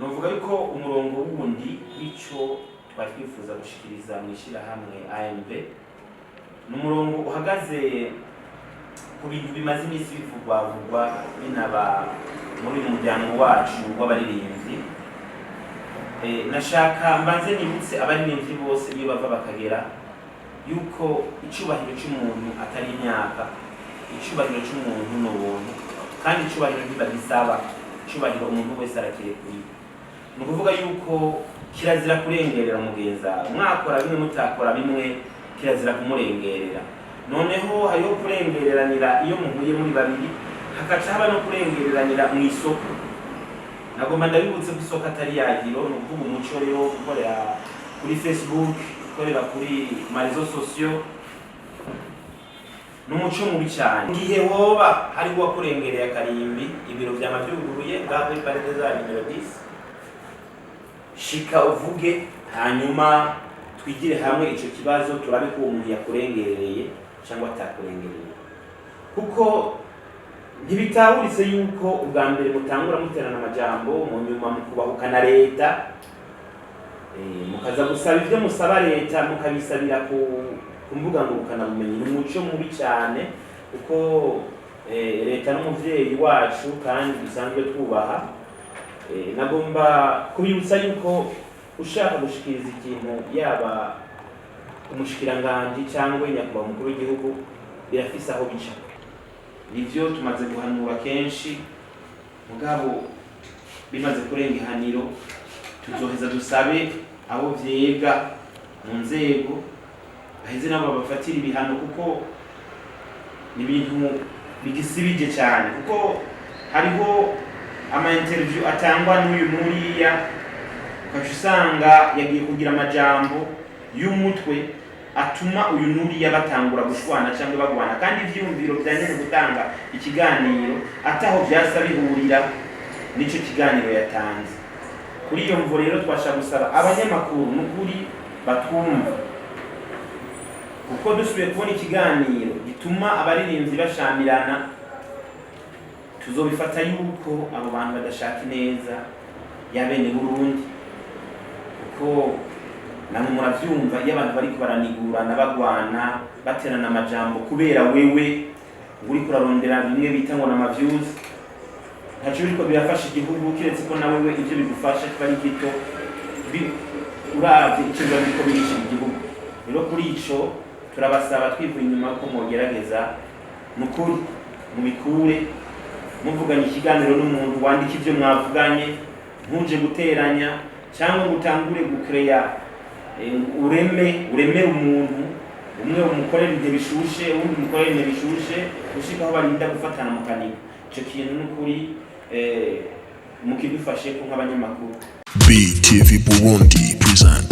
Novuga yuko umurongo wundi w'ico twari twifuza gushikiriza mu ishyirahamwe AMB ni umurongo uhagaze ku bintu bimaze iminsi bivugwavugwa, binaba muri uyu muryango wacu w'abaririmbyi. Nashaka mbanze nibutse abaririmbyi bose iyo bava bakagera yuko icubahiro c'umuntu atari imyaka. Icubahiro c'umuntu ni ubuntu, kandi icubahiro ntibagisaba. Icubahiro umuntu wese arakirekuriye. Ni ukuvuga yuko kirazira kurengerera umugenzi wawe, mwakora bimwe, mutakora bimwe, kirazira kumurengerera. Noneho hariho kurengereranira iyo muhuye muri babiri, hakaca haba no kurengereranira mu isoko. Nagomba ndabibutse ko isoko atari yagiro. Ni ukuvuga umuco rero wo gukorera kuri Facebook, gukorera kuri ma réseaux sociaux, ni umuco mubi cyane. Igihe hoba hariho uwakurengereye akarimbi, ibiro vyama vyuguruye ngaho kuri Palais des Arts nimero 10. Shika uvuge, hanyuma twigire hamwe ico kibazo, turabe ko uwo muntu yakurengerereye cyangwa atakurengereye, kuko ntibitahuritse yuko ubwa mbere mutangura muterana amajambo, mu nyuma mukubahuka na leta, mukaza gusaba ivyo musaba leta, mukabisabira ku mbuga ngurukanabumenyi. Ni umuco mubi cyane, kuko leta n'umuvyeyi wacu kandi dusanzwe twubaha. Nagomba kubibutsa yuko ushaka gushikiriza ikintu, yaba umushikiranganji cyangwa nyakubahwa umukuru w'igihugu, birafise aho bica. Nivyo tumaze guhanura kenshi, mugabo bimaze kurenga ihaniro, tuzoheza dusabe abo vyega mu nzego baheze nabo babafatira ibihano, kuko ni ibintu bigisibije cyane, kuko hariho ama interview atangwa n'uyu n'uriya, ukaca usanga yagiye kugira amajambo y'umutwe atuma uyu n'uriya batangura gushwana cyangwa bagwana, kandi ivyiyumviro bya nyene gutanga ikiganiro ataho vyasa bihurira n'ico kiganiro yatanze. Kuri iyo mvo rero, twashaka gusaba abanyamakuru n'ukuri batwumva, kuko dusubiye kubona ikiganiro gituma abaririmbyi bashamirana, tuzobifata yuko abo bantu badashaka ineza ya bene Burundi, kuko namwe muravyumva iyo abantu bariko baranigurana, bagwana, baterana amajambo kubera wewe ngo uriko urarondera bimwe bita ngo n'ama views. Ntaco biriko birafasha igihugu, kiretse ko na wewe ivyo bigufasha kiba ari gito uravye ico biba biriko birishira igihugu. Rero kuri ico turabasaba twivuye inyuma ko mwogerageza nukuri mubikure. Muvuganye ikiganiro n'umuntu, wandika ivyo mwavuganye, ntuje guteranya cyangwa ngo utangure gukereya, ureme uremere umuntu umwe, umukorera intebe ishushe, uwundi umukorera intebe ishushe, gushika aho barinda gufatana mu kaniga. Ico kintu n'ukuri mukidufashe ko nk'abanyamakuru. BTV Burundi present.